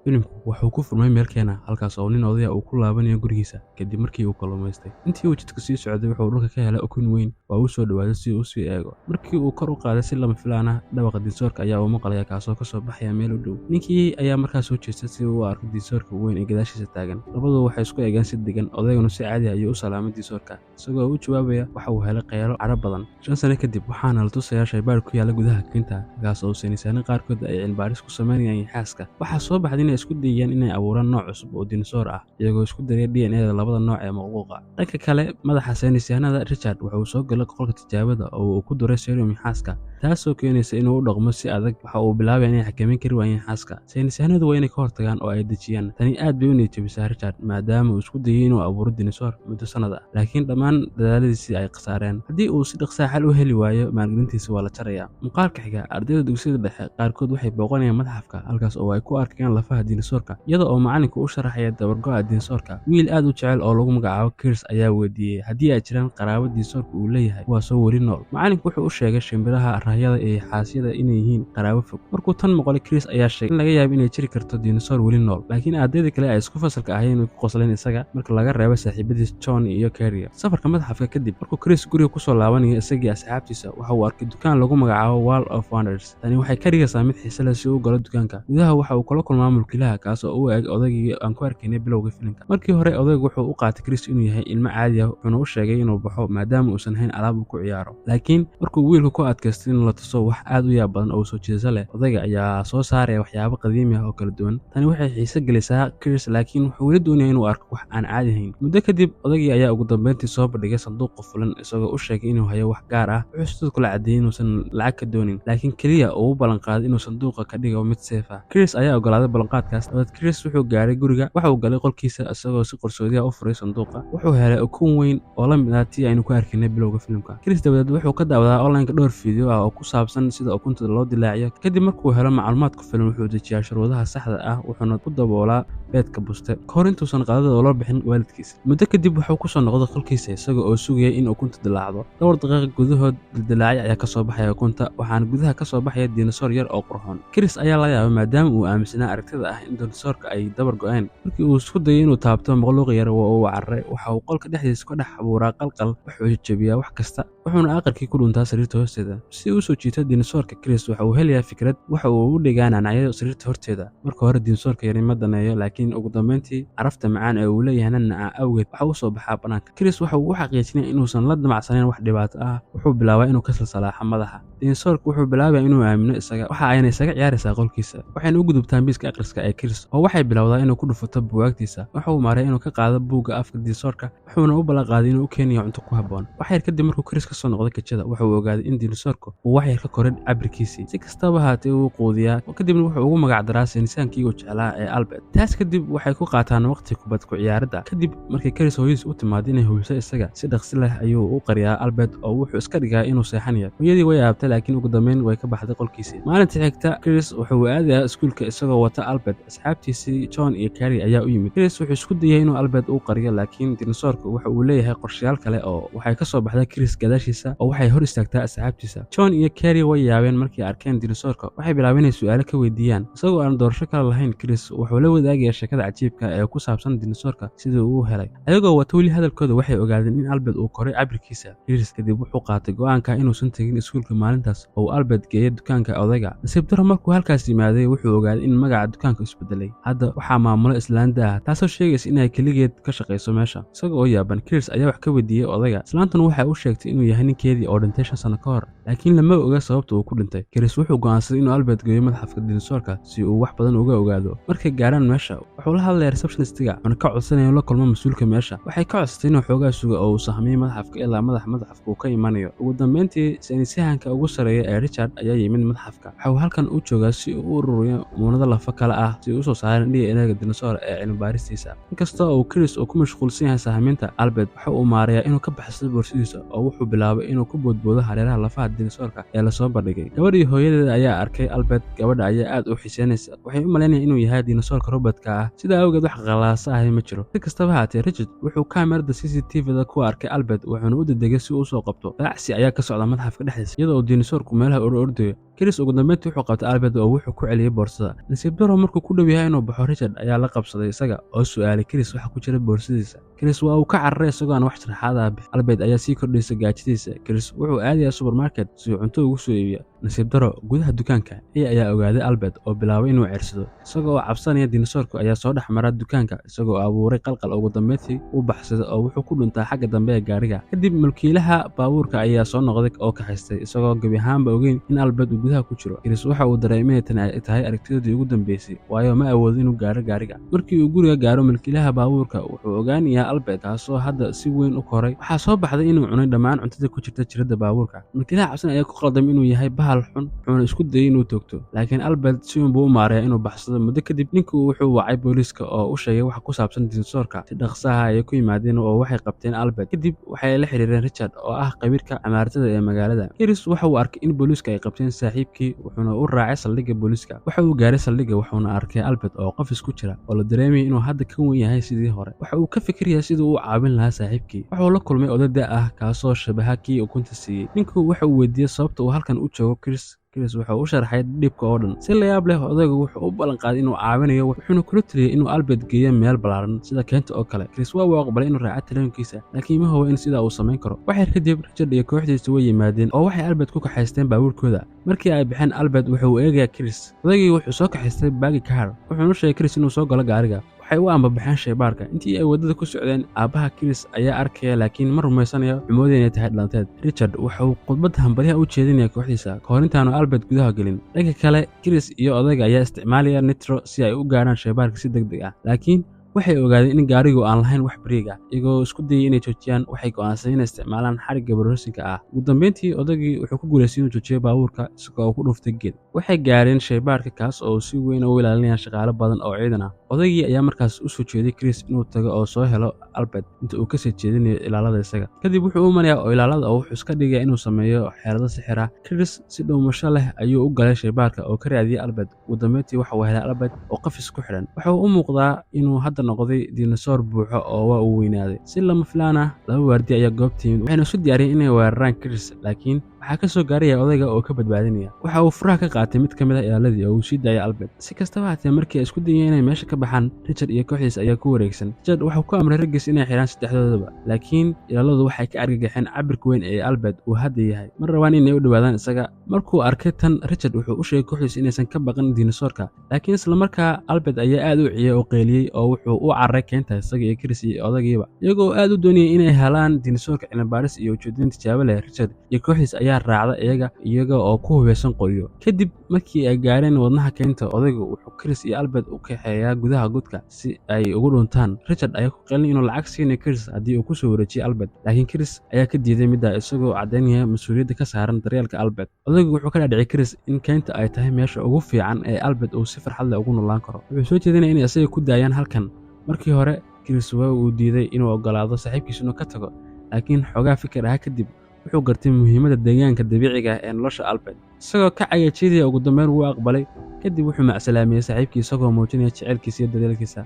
Filimku wuxuu ku furmay meel keena, halkaas oo nin odaya uu ku laabanayo gurigiisa kadib markii uu kalluumaystay. Intii uu jidka sii socday, wuxuu dhulka ka helay ukun weyn oo uu soo dhawaaday si uu u sii eego. Markii uu kor u qaaday, si lama filaan ah dhawaqa dinsoorka ayaa uu maqlaya, kaasoo kasoo baxaya meel u dhow. Ninkii ayaa markaas soo jeestay si uu u arko dinsoorka weyn ee gadaashiisa taagan. Labadu waxay isku eegeen si degan, odayguna si caadi ah ayuu u salaamay dinsoorka, isagoo u jawaabaya. Waxa uu helay qaylo cadho badan. 5 sano kadib, waxaana la tusayaa shaybaar ku yaala gudaha keynta, halkaas oo saynisyahano qaarkood ay cilmibaaris ku sameynayaan yaxaaska. Waxaa soo baxday inay isku dayayaan inay abuuraan nooc cusub oo dinosaur ah, iyagoo isku daraya DNA-da labada nooc ee makhluuqa. Dhanka kale, madaxa saynisyahanada Richard wuxuu soo galay qolka tijaabada oo uu ku duray serum yaxaaska, taasoo keenaysa inuu u dhaqmo si adag. Waxa uu bilaabaya inay xakameyn kari waayeen yaxaaska. Saynisyahanadu waa inay ka hortagaan oo ay dejiyaan. Tani aad bay u niyad jabisaa Richard, maadaama uu isku dayay inuu abuuro dinosaur muddo sanad ah, laakiin dhammaan dadaaladiisii ay khasaareen. Haddii uu si dhaqsaa xal u heli waayo, maalgelintiisa waa la jarayaa. Muuqaalka xiga, ardayda dugsiyada dhexe qaarkood waxay booqanayaan madxafka, halkaas oo ay ku arkayaan lafaha dinosaurka, iyada oo macalinku u sharaxaya dabargo'a dinosaurka. Wiil aad u jecel oo lagu magacaabo Chris ayaa weydiiyey haddii ay jiraan qaraabo dinosaurka uu leeyahay kuwaasoo weli nool. Macalinku wuxuu u sheegay shimbiraha, rahyada iyo yaxaasyada inay yihiin qaraabo fog. Markuu tan maqlay, Chris ayaa sheegay in laga yaabo inay jiri karto dinosaur weli nool, laakiin ardayda kale ay isku fasalka ahayn way ku qosleen isaga, marka laga reebo saaxiibadiis John iyo Carrie. Safarka madxafka kadib, markuu Chris guriga kusoo laabanayo isagii asxaabtiisa, waxa uu arkay dukaan lagu magacaabo World of Wonders. Tani waxay ka dhigaysaa mid xiise leh si uu u galo dukaanka. Gudaha waxa uu kula kulmaa mulkiilaha, kaas oo u eg odaygii aan ku arkaynay bilowga filimka. Markii hore odaygu wuxuu u qaatay Chris inuu yahay ilmo caadi ah, wuxuuna u sheegay inuu baxo maadaama uusan hayn alaab uu ku ciyaaro. Laakiin markuu wiilku ku adkaystay in la tuso wax aad u yaab badan oo soo jiidasho leh, odayga ayaa soo saaraya waxyaabo qadiimi ah oo kala duwan. Tani waxay xiise gelisaa Chris, laakiin wuxuu weli doonaya inuu arko wax aan caadi ahayn. Muddo kadib, odaygii ayaa ugu dambeyntii soo bandhigay sanduuq qufulan, isagoo u sheegay inuu hayo wax gaar ah. Wuxuu sidoo kale caddeeyey inuusan lacag ka doonin, laakiin keliya uu u ballanqaaday inuu sanduuqa ka dhigo mid safe ah. Chris ayaa ogolaaday ballanqaadkaas. Dabadeed Chris wuxuu gaaray guriga. Waxa uu galay qolkiisa isagoo si qarsoodi ah u furay sanduuqa. Wuxuu helay ukun weyn oo la mid ah tii aynu ku arkaynay bilowga filimka. Chris dabadeed wuxuu ka daawadaa online-ka dhowr video ah oo ku saabsan sida ukunta loo dilaaciyo. Kadib markuu helo macluumaad ku filan, wuxuu dejiyaa shuruudaha saxda ah, wuxuuna ku daboolaa beedka buste kahor intuusan qadada ula bixin waalidkiisa. Muddo kadib, wuxuu kusoo noqday qolkiisa isaga oo sugaya in ukunta dilaacdo. Dhowr daqiiqo gudahood, dildilaacyo ayaa kasoo baxaya ukunta, waxaana gudaha kasoo baxaya dinosaur yar oo qurxoon. Chris ayaa la yaabay, maadaama uu aaminsanaa aragtida ah in dinosaurka ay dabar go'een. Markii uu isku dayay inuu taabto makhluuq yar, waa uu cararay. Waxa uu qolka dhexdiisa ka dhex abuuraa qalqal, wuxuu jajabiyaa wax kasta, wuxuuna aqalkii ku dhuntaa sariirta hoosteeda si uu usoo jiito dinosaurka. Chris waxa uu helayaa fikrad. Waxa uu u dhigaa nacnacyo sariirta horteeda. Marka hore dinosaurka yari ma daneeyo, laakiin ugu dambeyntii carafta macaan ee uu leeyahay nanaca awgeed waxa uu soo baxaa bannaanka. Chris waxa uu u xaqiijinaya inuusan la damacsanayn wax dhibaato ah. Wuxuu bilaabaa inuu ka salsalaaxo madaxa dinosaurka. Wuxuu bilaabaya inuu aamino isaga. Waxa ayna isaga ciyaaraysaa qolkiisa, waxayna u gudubtaa miiska akhriska ee Chris, oo waxay bilowdaa inuu ku dhufato buugaagtiisa. Waxa uu maray inuu ka qaado buugga afka dinosaurka, wuxuuna u ballanqaaday inuu u keenayo cunto ku habboon. Wax yar kadib markuu Chris kasoo noqday kajada, wuxuu ogaaday in dinosaurku uu wax yar ka koray cabirkiisii. Si kastaba haatee, wuu quudiyaa, kadibna wuxuu ugu magac daraa saynisaankii uu jeclaa ee Albert. Taas kadib waxay ku qaataan waqti kubad ku ciyaaradda. Kadib markii Chris hooyadiis u timaado inay hubiso isaga, si dhaqsi leh ayuu u qariyaa Albert oo wuxuu iska dhigaa inuu seexanayo. Hooyadii way yaabtay, laakiin ugu dambeyn way ka baxday qolkiisii. Maalinta xigta, Chris wuxuu aadayaa iskuulka isagoo wata Albert. Asxaabtiisii John iyo Carrie ayaa u yimid. Chris wuxuu isku dayay inuu Albert u qariyo, laakiin dinosaurku waxa uu leeyahay qorshayaal kale, oo waxay ka soo baxday Chris gadaashiisa oo waxay hor istaagtaa asxaabtiisa. John iyo Carrie way yaabeen markii arkeen dinosaurka. Waxay bilaabeen inay su'aalo ka weydiiyaan. Isagoo aan doorasho kale lahayn, Chris wuxuu la wadaagayaa sheekada cajiibka ee ku saabsan dinosaurka sidii uu u helay. Ayagoo wata weli hadalkooda, waxay ogaadeen in Albert uu koray cabirkiisa. Chris kadib wuxuu qaatay go'aanka inuusan tegin iskuulka maalintaas oo uu Albert geeyo dukaanka odayga. Nasiib daro, markuu halkaas yimaaday, wuxuu ogaaday in magaca dukaanka isbedelay. Hadda waxaa maamula islaanta ah, taasoo sheegaysa inay keligeed ka shaqayso meesha. Isaga oo yaaban, Chris ayaa wax ka weydiiyey odayga. Islaantuna waxay u sheegtay inuu yahay ninkeedii oo dhintay 5 sano ka hor, laakiin lama oga sababta uu ku dhintay. Chris wuxuu go'aansaday inuu Albert geeyo madxafka dinosaurka si uu wax badan uga ogaado. Markay gaaraan meesha, wuxuu la hadlaya receptionistiga, wuxuuna ka codsanaya inuu la kulmo mas-uulka meesha. Waxay ka codsatay inuu xoogaa suga oo uu sahmiyo madxafka ilaa madax madxafka uu ka imanayo. Ugu dambeyntii, saynisyahanka ugu sarreeya ee Richard ayaa yimid madxafka. Waxa uu halkan u joogaa si uu u ururiyo muunado lafo kale ah si uu usoo saaran DNA-ga dinosaur ee cilmi baaristiisa. Inkasta oo Chris uu ku mashquulsan yahay sahminta, Albert waxa uu maareeyaa inuu ka baxsado boorsidiisa, oo wuxuu bilaabay inuu ku boodboodo hareeraha lafaha dinosaurka ee lasoo bandhigay. Gabadhii hooyadeeda ayaa arkay Albert. Gabadha ayaa aad u xiiseynaysa. Waxay u malaynayaan inuu yahay dinosaurka robotka ah, sidaa awgeed wax qalaasa ahi ma jiro. Si kastaba haatee, Richard wuxuu kaamirada CCTV-da ku arkay Albert, wuxuuna u dedegay si uu usoo qabto. Raacsi ayaa ka socda madxafka dhexdiisa, iyadoo uu dinosaurku meelaha orordayo. Chris ugu dambeyntii wuxuu qabtay Albert oo wuxuu ku celiyey boorsada. Nasiib daro, markuu ku dhow yahay inuu baxo, Richard ayaa la qabsaday isaga oo su'aalay Chris waxa ku jira boorsadiisa. Chris waa uu ka cararay isagoo aan wax sharaxaad ah bixin. Albert ayaa sii kordhaysa gaajadiisa. Chris wuxuu aadayaa supermarket si uu cunto ugu soo iibiyo. Nasiib daro, gudaha dukaanka ey ayaa ogaaday Albert oo bilaabay inuu ceersado. Isaga oo cabsanaya dinosaurku ayaa soo dhex mara dukaanka isagoo abuuray qalqal. Ugu dambeyntii wuu baxsaday oo wuxuu ku dhuntaa xagga dambe ee gaariga. Kadib mulkiilaha baabuurka ayaa soo noqday oo kaxaystay, isagoo gebi ahaanba ogeyn in Albert uu gudaha ku jiro. Chris waxa uu dareemay inay tani ay tahay aragtidoodii ugu dambeysay, waayo ma awoodo inuu gaaro gaariga. Markii uu guriga gaaro, mulkiilaha baabuurka wuxuu ogaanayaa Albert, kaasoo hadda si weyn u koray. Waxaa soo baxday inuu cunay dhammaan cuntada ku jirta jiradda baabuurka. Mulkiilaha cabsan ayaa ku qaldamay inuu yahay bahal xun, wuxuuna isku dayay inuu toogto, laakiin Albert si uun buu u maareeyaa inuu baxsado. Muddo kadib ninku wuxuu wacay booliiska oo u sheegay wax ku saabsan dinosaurka. Si dhaqsaha ayay ku yimaadeen oo waxay qabteen Albert. Kadib waxay la xiriireen Richard oo ah khabiirka camaartada ee magaalada. Chris waxa uu arkay in booliiska ay qabteen saaxiibkii, wuxuuna u raacay saldhigga booliiska. Waxa uu gaaray saldhigga, wuxuuna arkay Albert oo qafis ku jira oo la dareemayay inuu hadda ka weyn yahay sidii hore. Waxa uu ka fikirayaa sidii uu u caawin lahaa saaxiibkii. Waxa uu la kulmay oday da' ah kaasoo shabaha kii ukunta siiyey. Ninku waxa uu weydiiyey sababta uu halkan u joogo Chris. Chris wuxuu u sharxay dhibka oo dhan. Si la yaab leh, odaygu wuxuu u ballan qaaday inuu caawinayo, wuxuuna kula taliyey inuu Albert geeyo meel ballaaran sida keynta oo kale. Chris waa uu aqbalay inuu raaco talooyinkiisa, laakiin ma hubo in sidaa uu samayn karo. Wax yar kadib Richard iyo kooxdiisa way yimaadeen oo waxay Albert ku kaxaysteen baabuurkooda. Markii ay baxeen, Albert wuxuu eegayaa Chris. Odaygii wuxuu soo kaxaystay buggy car, wuxuuna u sheegay Chris inuu soo galo gaariga. Waxay u ambabaxeen shaybaarka. Intii ay waddada ku socdeen, aabbaha Chris ayaa arkaya, laakiin ma rumaysanayo, wuxuu moodaya inay tahay dhalanteed. Richard waxa uu khudbad hambalyaha u jeedinaya kooxdiisa ka hor intaanu Albert gudaha gelin. Dhanka kale, Chris iyo odayga ayaa isticmaalaya nitro si ay u gaadhaan shaybaarka si deg deg ah, laakiin waxay ogaadeen in gaarigu aan lahayn wax biriig ah. Iyagoo isku dayay inay joojiyaan, waxay go'aansadeen inay isticmaalaan xarigga baroosinka ah. Ugu dambeyntii odaygii wuxuu ku guulaystay inuu joojiyo baabuurka isagoo uu ku dhuftay geed. Waxay gaareen shaybaarka, kaas oo si weyn u ilaalinaya shaqaale badan oo ciidan ah. Odaygii ayaa markaas u soo jeeday Chris inuu tago oo soo helo Albert inta uu kasii jeedinayo ilaalada isaga. Kadib wuxuu u imanayaa oo ilaalada oo wuxuu iska dhigaya inuu sameeyo xeelado sixir ah. Chris si dhuumasho leh ayuu u galay shaybaarka oo ka raadiyey Albert. Ugu dambeyntii waxa uu helay Albert oo qafis ku xidhan. Waxa uu u muuqdaa inuu hadda noqday dinosaur buuxo oo waa uu weynaaday. Si lama filaan ah, laba waardi ayaa goobta yimid, waxayna isu diyaariyeen inay weeraraan Chris, laakiin waxaa ka soo gaaraya odayga oo ka badbaadinaya. Waxa uu furaha ka qaatay mid ka mid ah ilaaladii oo uu sii daayay Albert. Si kastaba haatee, markii ay isku dayeen inay meesha ka baxaan, Richard iyo kooxdiisa ayaa ku wareegsan. Richard wuxuu ku amray raggiis inay xidhaan saddexdoodaba, laakiin ilaaladu waxay ka argagaxeen cabirka weyn ee Albert uu hadda yahay, ma rabaan inay u dhowaadaan isaga. Markuu arkay tan, Richard wuxuu u sheegay kooxdiisa inaysan ka baqan dinosaurka, laakiin isla markaa Albert ayaa aad u ciyay oo qeyliyey oo wuxuu u cararay keynta, isaga iyo Chris iyo odagiiba, iyagoo aad u doonayay inay helaan dinosaurka cilmibaaris iyo ujeedooyin tijaabo leh. Richard iyo kooxdiisa ayaa raacda iyaga oo ku hubeysan qoryo. Kadib markii ay gaareen wadnaha keynta, odaygu wuxuu Chris iyo Albert u kaxeeyaa gudaha godka si ay ugu dhuntaan. Richard ayaa ku qeylin inuu lacag siinayo Chris haddii uu ku soo wareejiyo Albert, laakiin Chris ayaa ka diiday middaa, isagoo caddaynaya mas-uuliyadda ka saaran daryeelka Albert. Odaygu wuxuu ka dhaadhicay Chris in keynta ay tahay meesha ugu fiican ee Albert uu si farxad leh ugu noolaan karo. Wuxuu soo jeedinaya inay isaga ku daayaan halkan. Markii hore Chris waa uu diiday inuu oggolaado saaxiibkiis inuu ka tago, laakiin xoogaa fikir ah kadib wuxuu gartay muhiimadda deegaanka dabiiciga ah ee nolosha Albert. Isagoo ka cagajiidaya, ugu dambeyn wuu aqbalay. Kadib wuxuu macsalaamiyey saaxiibkii isagoo muujinaya jaceylkiisa iyo daryeelkiisa.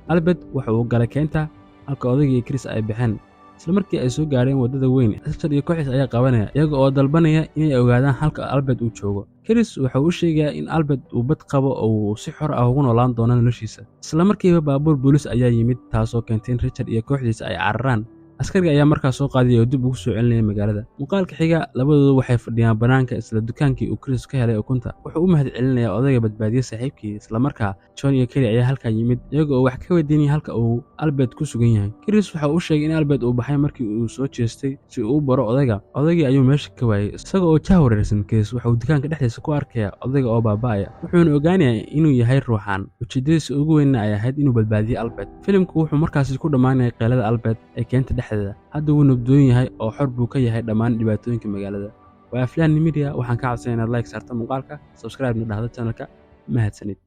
Albert waxa uu galay keynta halka odaygii iyo Chris ay baxeen. Isla markii ay soo gaareen waddada weyn, Richard iyo kooxdiis ayaa qabanaya, iyaga oo dalbanaya inay ogaadaan halka Albert uu joogo. Chris waxa uu u sheegayaa in Albert uu bad qabo oo uu si xor ah ugu noolaan doono noloshiisa. Isla markiiba baabuur booliis ayaa yimid, taasoo keentay in Richard iyo kooxdiisa ay cararaan. Askariga ayaa markaas soo qaadaya oo dib ugu soo celinaya magaalada. Muuqaalka xiga, labadoodu waxay fadhiyaan bannaanka isla dukaankii uu Chris ka helay ukunta. Wuxuu u mahadcelinayaa odayga badbaadiyey saaxiibkii. Isla markaa John iyo Kelly ayaa halkaa yimid, iyaga oo wax ka weydiinaya halka uu Albert ku sugan yahay. Chris waxa uu u sheegay in Albert uu baxay markii uu soo jeestay si uu u baro odayga. Odaygii ayuu meesha ka waayey. Isaga oo jah wareersan, Chris waxa uu dukaanka dhexdiisa ku arkaya odayga oo baaba'aya, wuxuuna ogaanayaa inuu yahay ruuxaan, ujeedadiisa ugu weynna ay ahayd inuu badbaadiyo Albert. Filimku wuxuu markaasi ku dhammaanaya qeylada Albert ee keynta dhexdeeda. Hadda wuu nabdoon yahay oo xor buu ka yahay dhammaan dhibaatooyinka magaalada. Waa Aflaan Media. Waxaan ka codsanaya inaad like saarto muuqaalka, subscribe na dhahdo channelka. Mahadsanid.